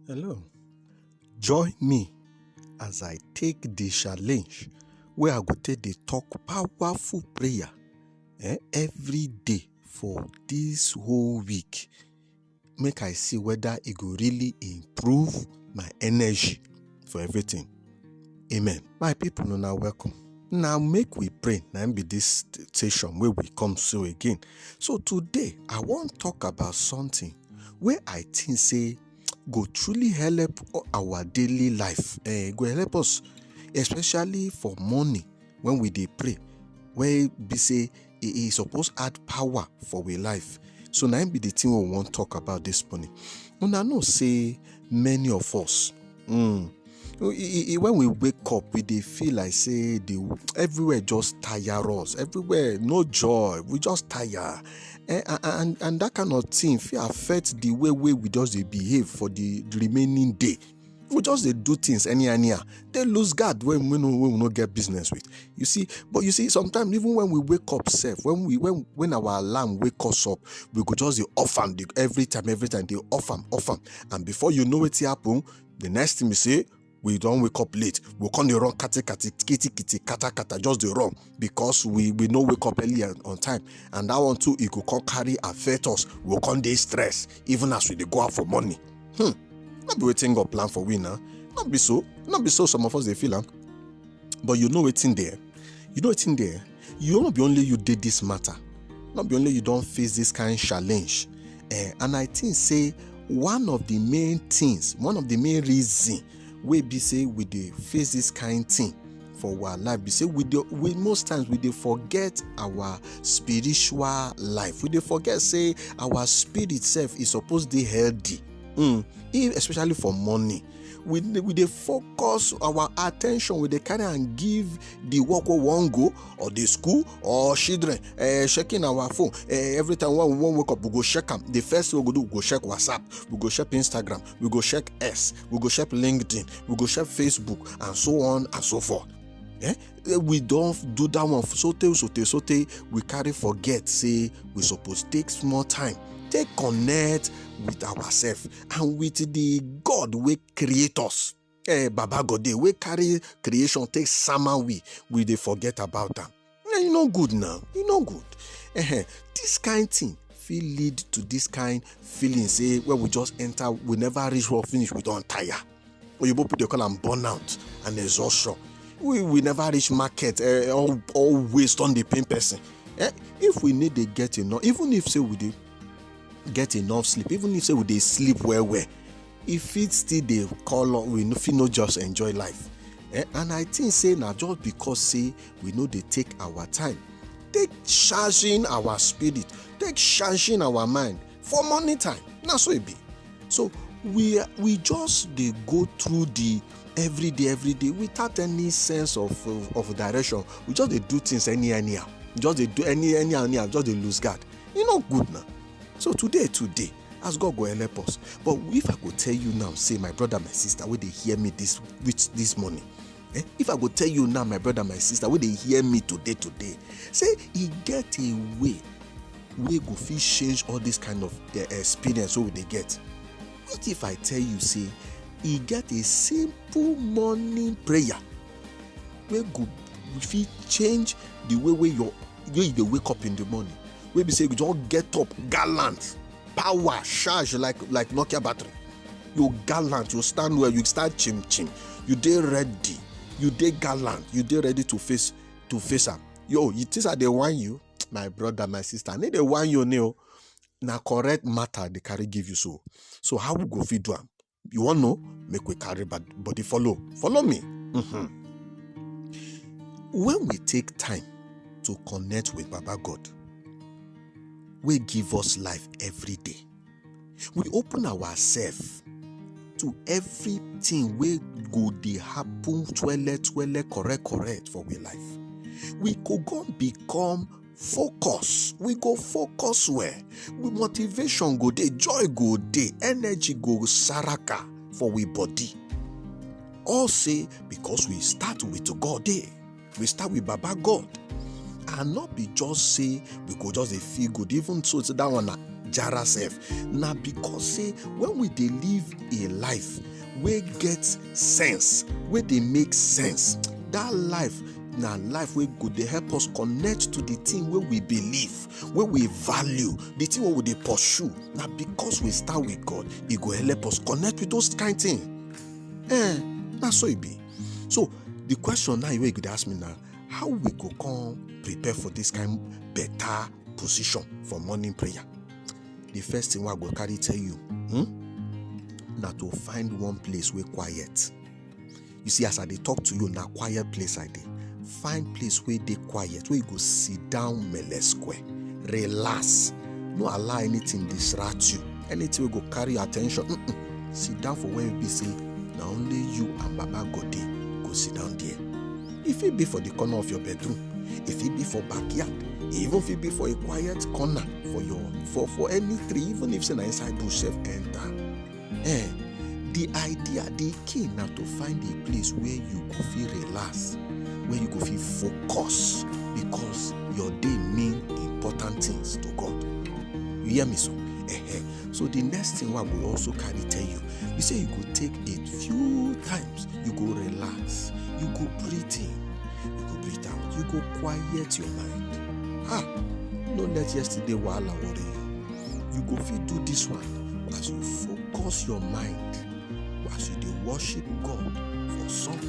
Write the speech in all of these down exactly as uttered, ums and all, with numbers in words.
Hello. Join me as I take the challenge where I go take dey talk powerful prayer eh, every day for this whole week. Make I see whether e go really improve my energy for everything. Amen. My people, una welcome. Now make we pray. Now be this station where we come so again. So today I wan talk about something where I think say go truly help our daily life. Eh, go help us, especially for morning when we dey pray, where be say e e suppose add power for we life. So na im be the thing we wan talk about this morning. Una know say many of us, mm, e- e- e- when we wake up, we dey feel like say the everywhere just tire us. Everywhere no joy. We just tire, eh, a- a- and and that kind of thing fit affect the way wey we just dey behave for the remaining day. We just dey do things anyhow anyhow, dey lose guard when we no when we no get business with. You see, but you see, sometimes even when we wake up sef, when we when when our alarm wake us up, we go just dey off am dey every time, every time dey off am, off am, and before you know wetin happen, the next thing be say we don wake up late, we go come dey run kati kati kiti kiti kata kata, just dey run because we we no wake up early and on time, and that one too e go come carry affect us, we go come dey stress even as we dey go out for morning. Hmm. No be wetin God plan for we now. No be so. No be so some of us dey feel am. But you know wetin dey. You know wetin dey. You no be only you dey this matter. No be only you don face this kind challenge. Eh, and I think say one of the main things, one of the main reason wey be say we dey face this kind thing for our life be say we dey we most times we dey forget our spiritual life. We dey forget say our spirit sef is suppose dey healthy. Mm. E- especially for morning, we dey- we dey focus our attention, we dey carry am give the work wey we wan go, or the school, or children, eh, checking our phone, eh, every time when we wan wake up we go check am. The first thing we go do, we go check WhatsApp, we go check Instagram, we go check X, we go check LinkedIn, we go check Facebook, and so on and so forth. Eh? Eh, we don do that one sotey sotey sotey we carry forget say we suppose take small time take connect with ourselves and with the God wey create us. Eh, Baba God dey wey carry creation take sama we, we dey forget about am. Eh, e no good now, e no good. Eh, this kind thing fit lead to this kind feeling say when we just enter, we never reach work finish, we don tire. Oyibo people dey call am burnout and exhaustion. We we never reach market. Eh, all all ways don dey pain person. Eh, if we need dey get enough, even if say we dey get enough sleep, even if say we dey sleep well well, e fit still dey call us, we no fit no just enjoy life. Eh, and I think say na just because say we no dey take our time take charging our spirit, take charging our mind for morning time. Na so e be. So we we just dey go through the everyday everyday without any sense of of, of direction. We just dey do things any anyhow. We just dey do any anyhow anyhow. Just dey lose guard. E no good na. So today today, as God go help us. But if I go tell you now, say my brother, my sister, wey dey hear me this with this morning, eh? If I go tell you now, my brother, my sister, wey dey hear me today today, say e get a way wey go fit change all this kind of eh, experience wey we dey get. What if I tell you say e get a simple morning prayer wey go fit change the way wey your wey you dey wake up in the morning, wey be say you just get up gallant, power charge like like Nokia battery. You gallant, you stand well, you stand chim chim, you dey ready, you dey gallant, you dey ready to face to face am. Yo, you think I dey whine you? My brother, my sister, I no dey whine you o. Na correct matter I dey carry give you so. So how we go fit do am? You wan know? Make we carry bad body follow. Follow me. Mhm. When we take time to connect with Baba God, wey give us life every day, we open ourselves to everything wey go dey happen twele twele correct correct for we life. We go come become focus, we go focus well, we motivation go dey, joy go dey, energy go saraka for we body. All say because we start with God dey, we start with Baba God. And not be just say we go just dey feel good, even so say that one na jara sef. Na because say when we dey live a life wey get sense, wey dey make sense, that life na life wey go dey help us connect to the thing wey we believe, wey we value, the thing wey we dey pursue. Na because we stand with God, e go help us connect with those kind thing. Eh, na so e be. So the question now wey you go dey ask me na, how we go come prepare for this kind better position for morning prayer? The first thing wey I go carry tell you, hmm, na to find one place wey quiet. You see, as I dey talk to you, na quiet place I dey. Find place wey dey quiet, wey you go sit down mele square, relax. No allow anything distract you. Anything wey go carry your attention, mm-mm. Sit down for where you be say na only you and Baba God dey. Go sit down there. E fit be for the corner of your bedroom. E fit be for backyard. E even fit be for a quiet corner for your, for, for any tree, even if say na inside bush sef enter. Eh, the idea, the key na to find a place where you go fit relax, where you go fit focus, because your day mean important things to God. You hear me so? Eh, eh. So the next thing wey I go also carry tell you, be say you go take a few times, you go relax, you go breathe in, you go breathe out, you go quiet your mind. Ah, no let yesterday wahala worry you. You go fit do this one as you focus your mind, as you dey worship God for song.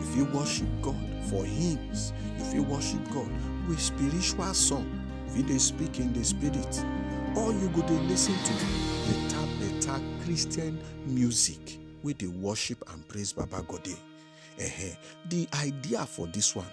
You fit worship God for hymns. You fit worship God with spiritual song. If you dey speak in the spirit, or you go dey listen to better, better Christian music wey dey worship and praise Baba God dey. Eh, the idea for this one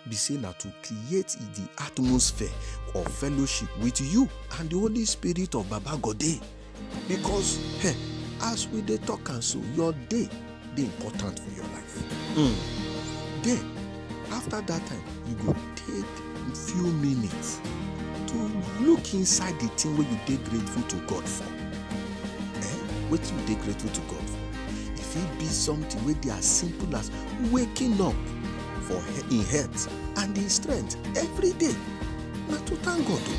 be say na to create the atmosphere of fellowship with you and the Holy Spirit of Baba God dey. Because, eh, as we dey talk am so, your day dey important for your life. Mm. Then, after that time, you go take few minutes to look inside the thing wey you dey grateful to God for. Eh? Wetin you dey grateful to God for? E fit be something wey dey as simple as waking up for he-, in health and in strength every day. Na to thank God o.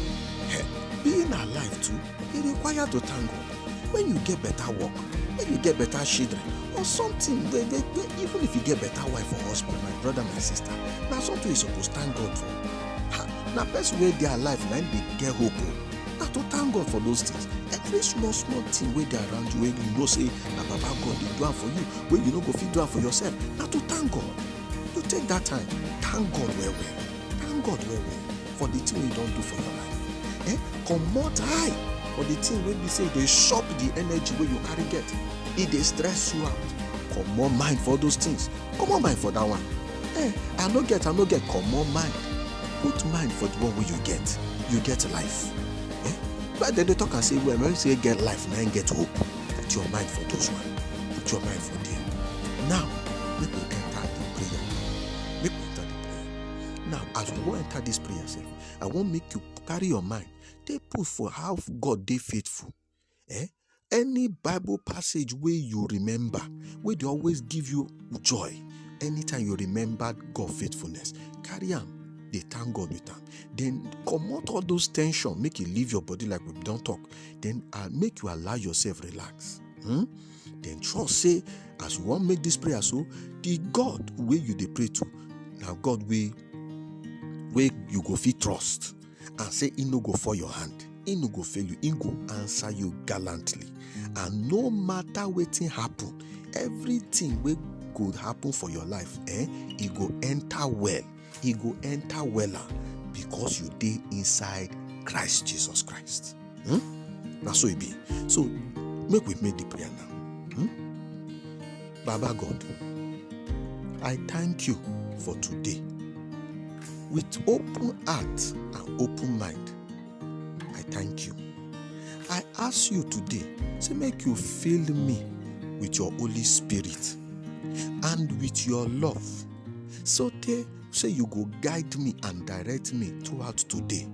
Eh, being alive too, e require to thank God. When you get better work, when you get better children, or something wey, wey, wey, even if you get better wife or husband, my brother, my sister, na something you suppose thank God for. Ha, na person wey dey alive na im dey get hope o. Na to thank God for those things. Every small, small thing wey dey around you, wey you know say na Baba God dey do am for you, wey you no go fit do am for yourself, na to thank God. You take that time, thank God well well. Thank God well well for the thing wey He don do for your life. Eh? Comot eye for the thing wey be say e dey chop the energy wey you carry get. E dey stress you out. Comot mind for those things. Comot mind for that one. Eh, I no get, I no get. Comot mind. Put mind for the one wey you get. You get life. Eh? But dem dey talk am say, well, when you say get life, na im get hope. Put your mind for those one. Put your mind for there. Now, make we enter the prayer. Make we enter the prayer. Now, as we wan enter this prayer sef, I wan make you carry your mind take put for how God dey faithful. Eh? Any Bible passage wey you remember, wey dey always give you joy, anytime you remember God faithfulness, carry am, dey thank God with am. Then comot all those tension, make e leave your body like we don talk. Then, uh, make you allow yourself relax. Hmm? Then trust say, as you wan make this prayer so, the God wey you dey pray to, na God wey, wey you go fit trust and say He no go fall your hand. He no go fail you. He go answer you gallantly. And no matter wetin happen, everything wey go happen for your life, eh, e go enter well. E go enter wella because you dey inside Christ Jesus Christ. Hmm? Na so e be. So, make we make the prayer now. Hmm? Baba God, I thank you for today. With open heart and open mind, I thank you. I ask you today, say make you fill me with your Holy Spirit and with your love, so tey say you go guide me and direct me throughout today.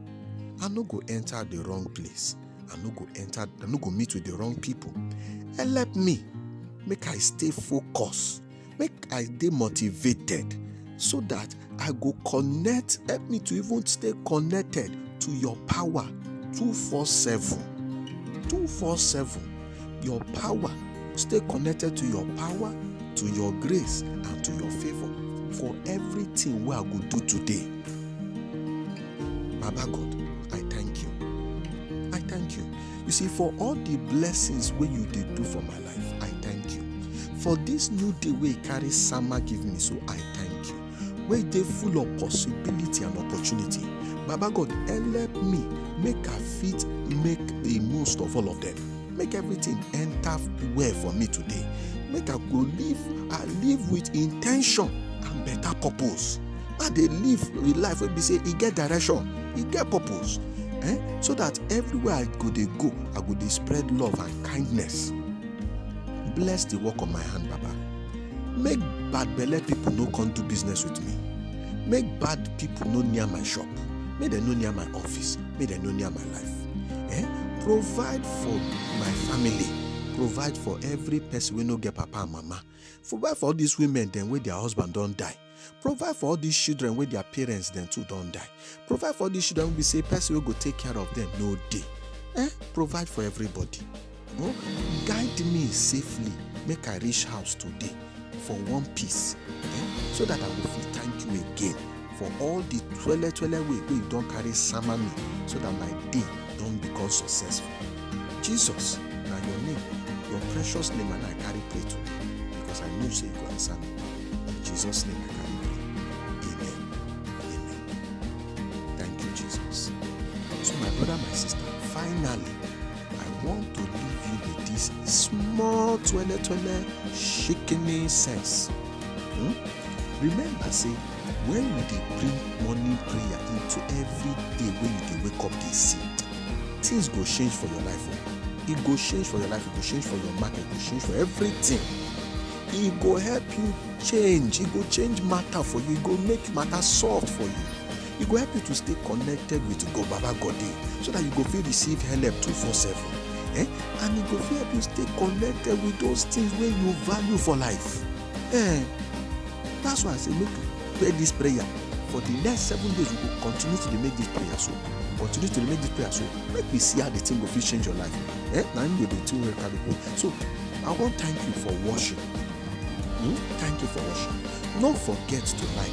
I no go enter the wrong place. I no go enter, I no go meet with the wrong people. Help me, make I stay focused, make I dey motivated, so that I go connect, help me to even stay connected to your power two four seven. two four seven. Your power, stay connected to your power, to your grace, and to your favor for everything wey I go do today. Baba God, I thank you. I thank you. You see, for all the blessings wey you dey do for my life, I thank you. For this new day wey you carry sama give me, so I thank you. Wey dey full of possibility and opportunity. Baba God, help me make I fit make the most of all of them. Make everything enter well for me today. Make I go live, I live with intention and better purpose. I dey live a life wey be say e get direction, e get purpose. Eh? So that everywhere I go dey go, I go dey spread love and kindness. Bless the work of my hand, Baba. Make bad belle people no come do business with me. Make bad people no near my shop. Make dem no near my office. Make dem no near my life. Eh? Provide for my family. Provide for every person wey no get papa and mama. Provide for all these women dem wey their husband don die. Provide for all these children wey their parents dem too don die. Provide for all these children wey be say person wey go take care of them no dey. Eh? Provide for everybody. No? Guide me safely, make I reach house today for one piece, eh? So that I go fit thank you again for all the twele twele way wey you don carry sama me, so that my day don become successful. Jesus, na your name, your precious name, and I carry pray today, because I know say you go answer me. In Jesus' name I carry pray. Amen. Amen. Thank you, Jesus. So, my brother, my sister, finally, I want to leave you with this small twele twele shakening sense. Hmm? Remember, say, when you dey bring morning prayer into every day wey you dey wake up dey see, things go change for your life. Oh. E go change for your life, e go change for your market, e go change for everything. E go help you change, e go change matter for you, e go make matter soft for you. E go help you to stay connected with God, Baba God dey, so that you go fit receive help two four seven. Eh? And e go fit help you stay connected with those things wey you value for life. Eh? That's why I say make you pray this prayer. For the next seven days, we go continue to dey make this prayer so. Continue to dey make this prayer so. Make we see how the thing go fit change your life. Eh? Na im be the thing wey carry go. So, I wan thank you for watching. Hmm? Thank you for watching. No forget to like,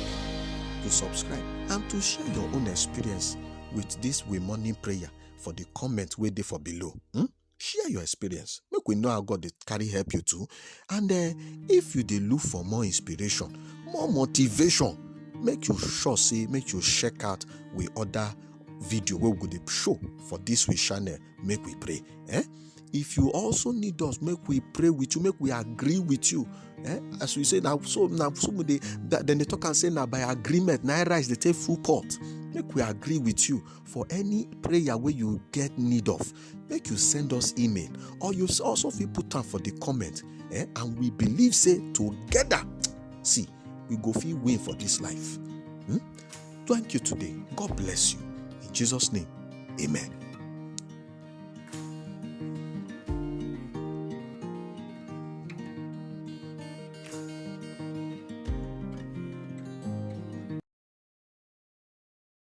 to subscribe, and to share your own experience with this we morning prayer for the comment wey dey for below. Hmm? Share your experience. Make we know how God dey carry help you too. And, eh, if you dey look for more inspiration, more motivation, make you sure say make you check out we other video wey we go dey show for this we channel. Make we pray. Eh? If you also need us, make we pray with you, make we agree with you. Eh? As we say, now so now so we dey that, then they talk and say now by agreement, now rice they take full pot. Make we agree with you for any prayer where you get need of. Make you send us email, or you s- also fit put am for the comment. Eh? And we believe say together, see, we go fit win for this life. Hmm? Thank you today. God bless you. In Jesus' name, amen.